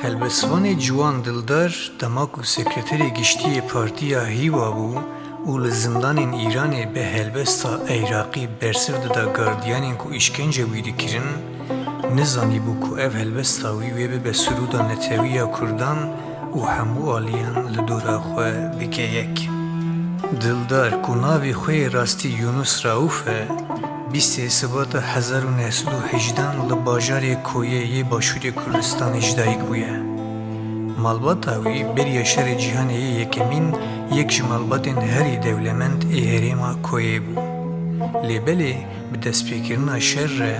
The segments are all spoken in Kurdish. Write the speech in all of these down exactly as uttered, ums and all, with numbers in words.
Helbestvanê ciwan Dildar, dema ku sekreterê giştî yê Partiya Hîwa bû û li zindanên Îranê bi helbesta Eyraqî bersiv dida gardiyanên ku îşkence wî dikirin, nizanîbû ku ev helbesta wî wê bibe sirûda netewî ya Kurdan û hemû aliyan li dora xwe bike yek. Dildar, ku navê xwe yê rastî Yunus Rauf e, bîstê Sibata hezar û neh sed û hejdehan li bajarê Koyê yê Başûrê Kurdistanê ji dayik bûye. Malbata wî beriya Şerê Cîhanê yê Yekemîn yek ji malbatên herî dewlemend ê herêma Koyê bû. Lê belê bi destpêkirina şer re,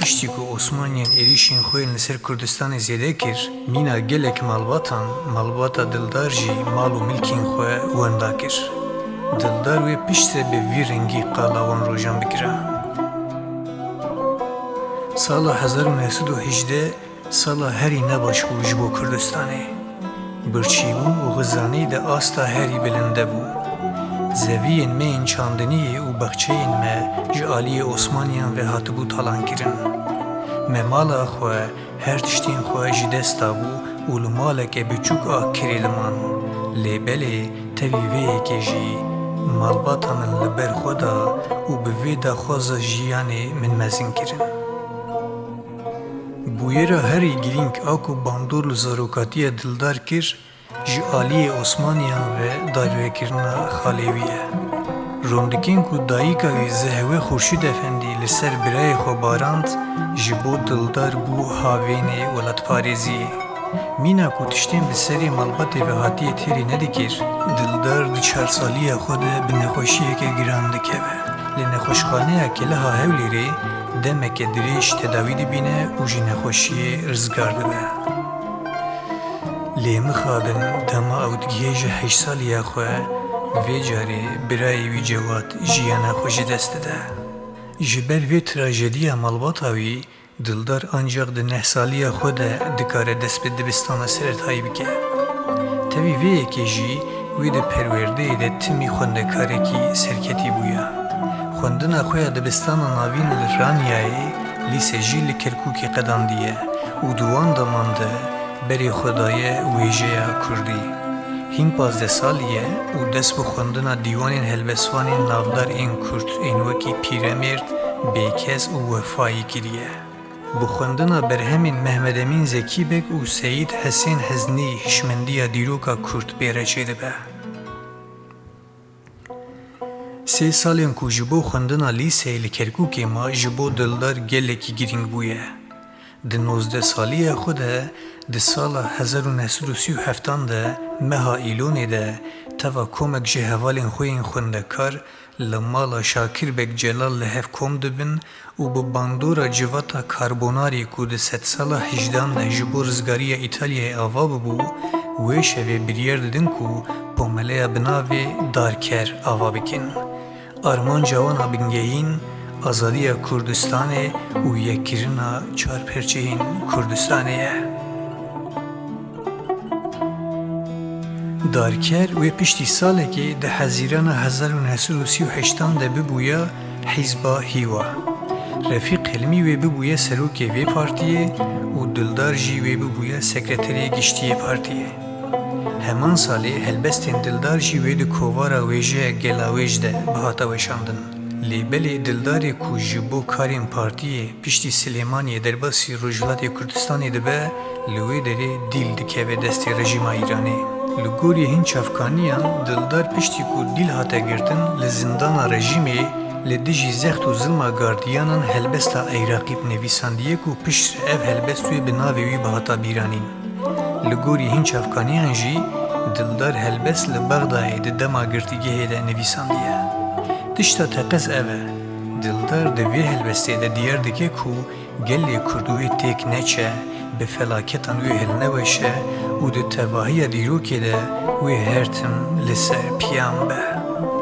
piştî ku Osmaniyên êrîşên xwe yên li ser Kurdistanê zêde kir, mîna gelek malbatan, malbata Dildar jî mal û milkên xwe wenda kir. Dildar wê piştre bi vî rengî qala wan rojan bikira. Sala hezar û neh sed û hejdeh sala herî nebaş bû ji bo Kurdistanê. Birçîbûn û xizanî di asta herî bilind de bû. Zeviyên me yên çandiniyê û baxçeyên me ji aliyê Osmaniyan ve hatibû talankirin. Me mala xwe, her tiştên xwe ji dest dabû û li maleke biçûk a kirê diman. Lê belê tevî vê yekê jî malbata min li ber xwe da û bi vê daxwaza jiyanê min mezin kirin. Bûyera herî girîng a ku bandor li zarokatiya Dildar kir, ji aliyê Osmaniyan ve darvekirina xalê wî ye. Rondikên ku dayika wî Zehwe Xurşîd Efendî li ser birayê xwe barand, ji bo Dildar bû havênê welatparêziyê. Mîna ku tiştên bi serê malbatê ve hatiye têrê nedikir, Dildar di çar saliya xwe de bi nexweşiyeke giran dikeve. Li nexweşxaneya Keleha Hewlêrê demeke dirêj tedawî dibîne û ji nexweşiyê rizgar dibe. Lê mixabin dema ew digihêje heşt saliya xwe, vê carê birayê wî Cewad jiyana xwe ji dest dide. Ji ber vê trajediya malbata wî, Dildar ancaq di neh saliya xwe de dikare dest bi dibistana seretayî bike. Tevî vê yekê jî wê di perwerdeyê de timî xwendekarekî serketî bûya. Xwendina xwe ya dibistana navîn li Ranyayê, lîse jî li Kerkûkê qedandiye û di wan deman de berê xwe daye wêjeya kurdî. Hîn pazdeh salî ye û dest bi xwendina dîwanên helbestvanên navdar ên kurd ên wekî Pîremêrd, Bêkes û Wefayî kiriye. Bi xwendina berhemên Mehmed Emîn Zekî Beg û Seyîd Hesên Heznî hişmendiya dîroka kurd pê re çêdibe. Sê salên ku ji bo xwendina lîseyê li Kerkûkê ma, ji bo Dildar gelekî girîng bûye. Di nozdeh saliya xwe de, di sala hezar û neh sed û sî û heftan de, meha Îlonê de, teva komek ji hevalên xwe yên xwendekar li mala Şakir Beg Celal li hev kom dibin û bi bandora civata karbonarê ku di sedsala hejdehan de ji bo rizgariya Îtalyayê ava bibû, wê şevê biryar didin ku komeleya bi navê Darker ava bikin. Armanca wan a bingehîn azadiya Kurdistanê û yekkirina çar perçeyên Kurdistanê ye. Darker wê piştî salekê di Hezîrana hezar û neh sed û sî û heştan de bibûya Hîzba Hîwa. Refîq Hilmî wê bibûye serokê vê partiyê û Dildar jî wê bibûye sekreterê giştî yê partiyê. Heman salê helbestên Dildar jî wê di kovara wêjeya Gelawêj de bihata weşandin. Lê belê Dildarê ku ji bo karên partiyê piştî Silêmaniyê derbasî Rojhilatê Kurdistanê dibe, li wê derê dîl dikeve destê rejîma Îranê. Li gorî hin çavkaniyan, Dildar piştî ku dîl hate girtin, li zindana rejîmê li dijî zext û zilma gardiyanan helbesta Eyraqî bi nivîsandiye ku piştre ev helbest wê bi navê wî bihata bîranîn. Li gorî hin çavkaniyan jî, Dildar helbest li Bexdayê di dema girtîgehê de nivîsandiye. Tişta teqez ev e, Dildar di vê helbestê de diyar dike ku Gelê Kurd wê têk neçe, bi felaketan wê hilneweşe û di tevahiya dîrokê de wê her tim li ser piyan be.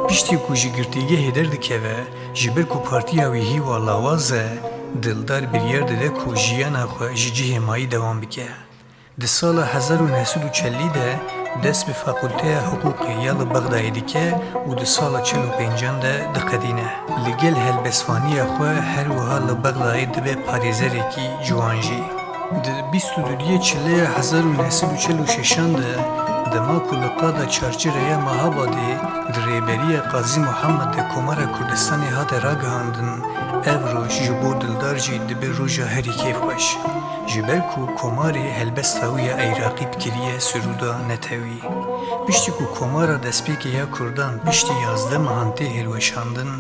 Piştî ku ji girtîgehê derdikeve, ji ber ku partiya wî hîwa lawaz e, Dildar biryar dide ku jiyana xwe ji cihê mayî dewam bike. Di sala hezar û neh sed û çelî de dest bi Fakulteya Hiqûqê ya li Bexdayê dike û di sala çil û pêncan de diqedîne. Li gel helbestvaniya xwe her wiha li Bexdayê dibe parêzerekî ciwan jî. Di bîst û duyê Çileya hezar û neh sed û çil û şeşan de, dema ku li qada çarçireya Mehabadê di rêberiya Qazî Muhammed de Komara Kurdistanê hate ragihandin, ev roj ji bo Dildar jî dibe roja herî kêfxweş. Ji ber ku komarê helbesta wî ya Eyraqîb kiriye sirûda netewî. Piştî ku komara destpêkê ya Kurdan piştî yazdeh mehan tê hilweşandin,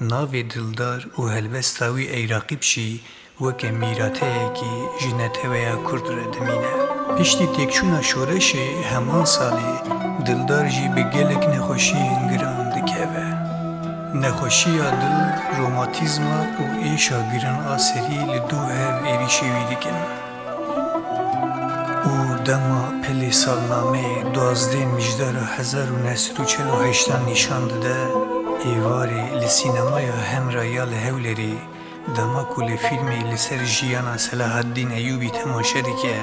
navê Dildar û helbesta wî Eyraqîb jî weke mîrateyekî ji neteweya Kurd re dimîne. Piştî têkçûna şoreşê heman salê, Dildar jî bi gelek nexweşiyên giran dikeve. Nexweşiya dil, romatîzma û êşa giran a serî li dû hev êrîşê wî dikin. Û dema pelê salnameyê duwazdeh Mijdara hezar û neh sed û çil û heştan nîşan dide, êvarê li sînemaya Hemra ya li Hewlêrê, dema ku li fîlmê li ser jiyana Selahaddîn Eyûbî temaşe dike,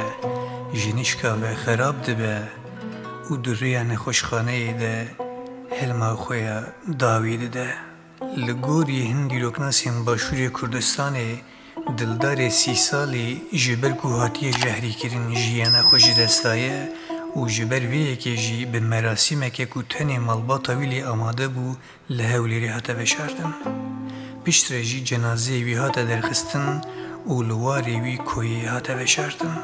ji nişka ve xerab dibe û di rêya nexweşxaneyê de hilma xwe ya dawî dide. Li gorî hin dîroknasên Başûrê Kurdistanê, Dildarê sî salî ji ber ku hatiye jehrîkirin jiyana xwe ji dest daye û ji ber vê yekê jî bi merasîmeke ku tenê malbata wî lê amade bû, li Hewlêrê hate veşartin. Piştre jî cenazeyê wî hate derxistin û li warê wî koyê hate veşartin.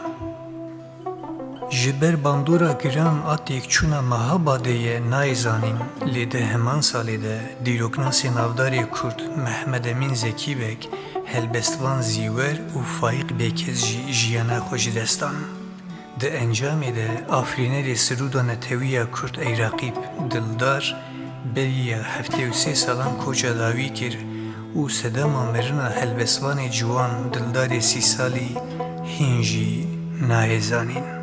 Ji ber bandora giran a têkçûna Mehabadê ye nayê zanîn, lê di heman salê de dîroknasê navdarê Kurd Mehmed Emîn Zekî Beg, helbestvan Zîwer û Faîq Bêkes jî jiyana xwe ji dest dan. Di encamê de afirînerê sirûda netewî ya Kurd Eyraqîb Dildar beriya heftê û sê salan koça dawî kir û sedema mirina helbestvanê ciwan Dildarê sî salî hîn jî nayê zanîn.